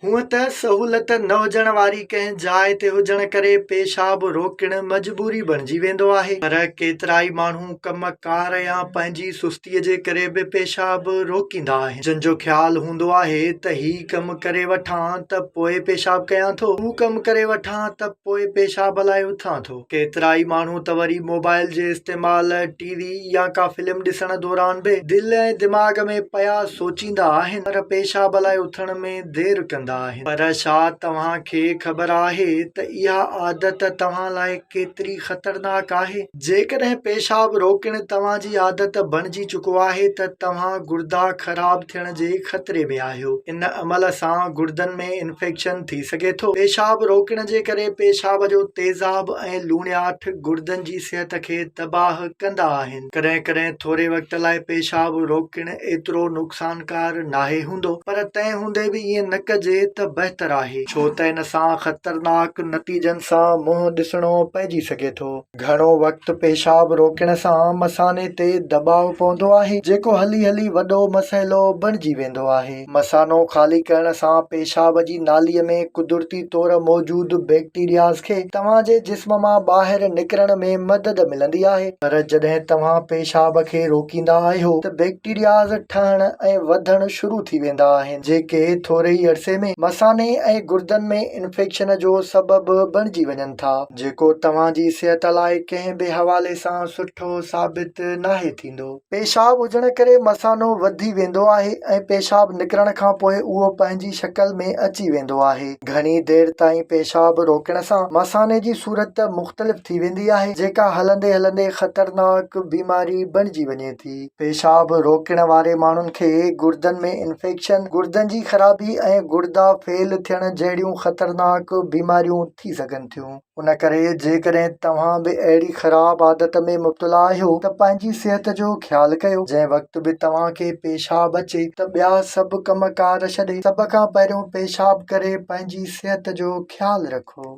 هونء ته سهولت نه هجڻ واري ڪنهن جاء تي هجڻ ڪري پيشاب روڪڻ مجبوري بڻجي ويندو آهي، پر ڪيترائي ماڻهو ڪم ڪار يا پنهنجي سستيء جي ڪري به پيشاب روڪيندا آهن، جن جو خيال هوندو آهي ته هي ڪم ڪري وٺان ته پوء پيشاب ڪيان ٿو، هو ڪم ڪري وٺان ته پوء پيشاب لاء اٿان ٿو. ڪيترائي ماڻهو ته وري موبائل جي استعمال، ٽي وي يا ڪا فلم ڏسڻ دوران به دل ۽ دماغ ۾ پيا سوچيندا آهن پر پيشاب لاء اٿڻ ۾ دير ڪندا آهن. پر ڇا توهان کي خبر آهي ته اها عادت توهان لاء ڪيتري خطرناڪ آهي؟ جيڪڏهن پيشاب روڪڻ توهان جي عادت بڻجي چڪو آهي ته توهان گردا خراب ٿيڻ جي خطري ۾ آهيو. ان عمل سان گردن ۾ انفيڪشن ٿي سگهي ٿو. پيشاب روڪڻ جي ڪري پيشاب جو تيزاب ۽ لوڻياٺ گردن جي صحت کي تباهه ڪندا آهن. ڪڏهن ڪڏهن ٿوري وقت لاء پيشاب روڪڻ ايترو نقصانڪار ناهي هوندو پر تنهن هوندي به ائين نه ڪجي ته بهتر آهي. ڇو ته ان سان خطرناڪ نتيجن سان منهن ڏسڻو پئجي سگهي ٿو. گهڻو وقت پيشاب روڪڻ سان مثاني تي دٻاء پوندو آهي، جيڪو هلي هلي وڏو مسئلو بڻجي ويندو آهي. مثانو خالي ڪرڻ سان پيشاب جي نالي ۾ قدرتي طور موجود بيڪٽيرياز کي توهان جي جسم مان ٻاهر نڪرڻ ۾ مدد ملندي آهي، پر جڏهن توهان پيشاب کي روڪيندا آهيو ته بيڪٽيرياز ٺهڻ ۽ وڌڻ شروع ٿي ويندا آهن، جيڪي ٿوري ئي عرصي ۾ مثاني ۽ گردن ۾ انفيڪشن جو سبب بڻجي وڃن ٿا. جيڪو توهان جي صحت لاء ڪنهن به حوالي سان سٺو ثابت ناهي ٿيندو. پيشاب هجڻ ڪري مثانو وڌي ويندو آهي ۽ پيشاب نڪرڻ کان پوء اهو پنهنجي شڪل ۾ اچي ويندو آهي. گهڻي دير تائين پيشاب روڪڻ سان مثاني جي صورت مختلف ٿي ويندي آهي جيڪا هلندي هلندي خطرناڪ بيماري بڻجي وڃي ٿي. پيشاب روڪڻ واري ماڻهن کي گردن ۾ انفيڪشن، گردن جي خرابي ۽ گردا فيل ٿيڻ جهڙيون خطرناڪ بيماريون ٿي سگهن ٿيون. ان ڪري جيڪڏهن توهان به اهڙي خراب عادت ۾ مبتلا آهيو ته پنهنجي صحت جو خيال ڪيو. جنهن وقت به توهان کي پيشاب اچي ته ٻيا سڀ ڪم ڪار ڇڏي سڀ کان پهريون پيشاب ڪري پنهنجي صحت جو خيال رکو.